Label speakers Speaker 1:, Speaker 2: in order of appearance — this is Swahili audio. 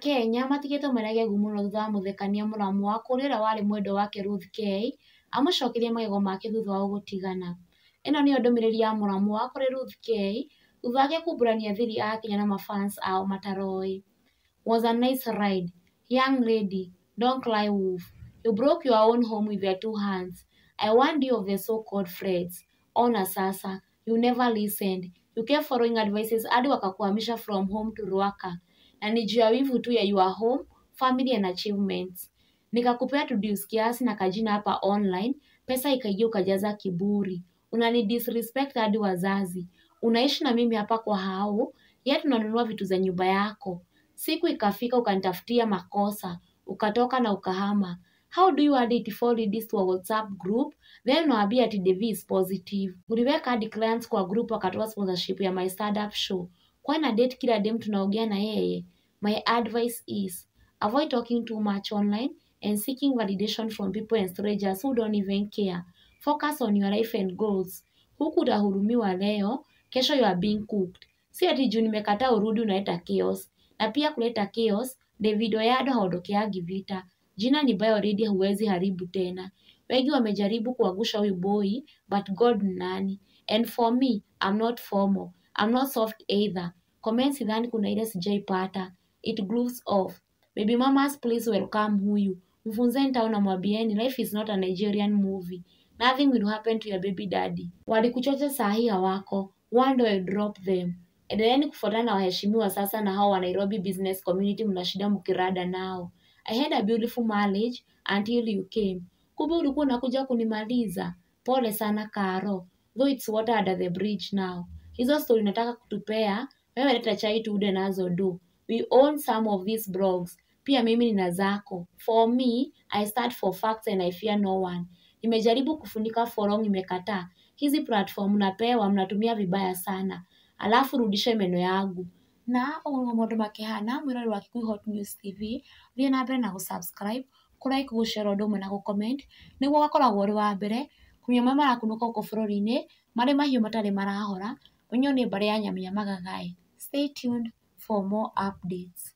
Speaker 1: Akenya matigĩtwo mena gegu mũno thutha wa mũthekania mũramu wa kũrĩa ũrĩa warĩ mwendwa wake Ruth K amũcokerie magego make thutha wao gũtigana. Ĩno nĩyo ndũmĩrĩri ya mũramu wa kũrĩ Ruth K thutha wake kumbũrania thiri a Kenya na mafans ao mataroĩ. Was a nice ride. Young lady, don't cry wolf. You broke your own home with your two hands. I warned you of the so-called friends. Ona sasa, you never listened. You kept following advices hadi wakakuhamisha from home to Ruaka. Na ni juu ya wivu tu ya your home, family and achievements. Nikakupea to kiasi na kajina hapa online, pesa ikaingia ukajaza kiburi. Unani disrespect hadi wazazi. Unaishi na mimi hapa kwa hao, yet unanunua vitu za nyumba yako. Siku ikafika ukanitafutia makosa, ukatoka na ukahama. How do you add 84 ladies to a WhatsApp group? Then unawaambia ati Devi is positive. Uliweka hadi clients kwa group wakatoa sponsorship ya my stand-up show. Kwa na date kila dem tunaongea na yeye. My advice is avoid talking too much online and seeking validation from people and strangers who don't even care. Focus on your life and goals. Huku utahurumiwa leo, kesho you are being cooked. Si ati juu nimekataa urudi unaleta chaos. Na pia kuleta chaos, David Oyado haondokeagi vita. Jina ni baya already, huwezi haribu tena. Wengi wamejaribu kuangusha huyu boy, but God ni nani? And for me, I'm not formal. I'm not soft either. Comments sidhani kuna ile sijaipata. It grooves off. Baby mamas please welcome huyu. Mfunzeni town na mwambieni life is not a Nigerian movie. Nothing will happen to your baby daddy. Walikuchocha saa hii hawako. One day I'll drop them. Endeleeni kufuatana na waheshimiwa sasa na hao wa Nairobi business community mnashinda mkirada nao. I had a beautiful marriage until you came. Kumbe ulikuwa unakuja kunimaliza. Pole sana Karo. Though it's water under the bridge now. Hizo story nataka kutupea, wewe leta chai tuude nazo do. We own some of these blogs. Pia mimi nina zako. For me, I stand for facts and I fear no one. Nimejaribu kufunika for long imekataa. Hizi platform mnapewa mnatumia vibaya sana. Alafu rudishe meno yangu. Na ũguo maũndũ makĩhana mwĩrori wa Kikuyu Hot News TV, thiĩ na mbere na gũ-subscribe, kũ-like, gũ-share ũndũ ũmwe na gũ-comment nĩguo ũgakoragwo ũrĩ wa mbere kũmenya marĩa marakunũka gũkũ bũrũri-inĩ marĩ mahiũ matarĩ marahora, ũnyone nĩ mbarĩ ya Nyamĩa Magagaĩ. Stay tuned for more updates.